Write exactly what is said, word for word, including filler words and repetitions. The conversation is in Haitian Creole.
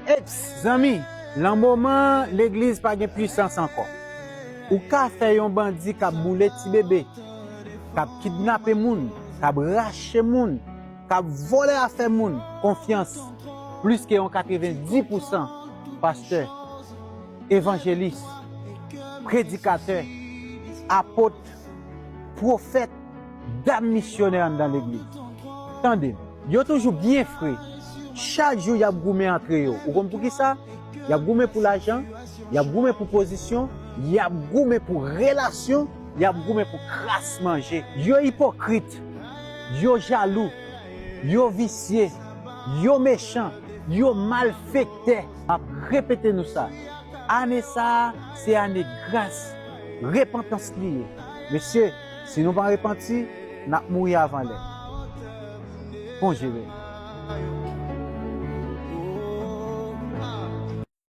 Eps, zanmi, nan moman legliz pa gen pwisans ankò. Ou ka fè yon bandi k ap boule ti bebe, k ap kidnape moun, k ap rache moun, k ap vòlè afè moun konfyans plis ke yon katrevenndis pousan pastè, evanjelis, predikatè, apot, pwofèt, dam misyonè anndan legliz. Tande m, yo toujou byen fre. Chak jou y ap goumen antre yo. Ou konn poukisa? Y ap goumen pou lajan, y ap goumen pou pozisyon, y ap goumen pou relasyon, y ap goumen pou kras manje. Yo ipokrit, yo jalou, yo visye, yo mechan, yo malfektè. M ap repete nou sa. Ane sa a, se ane gras, repantans li ye. Mesye, si nou pa repanti, n ap mouri avan lè. Bon Jewel.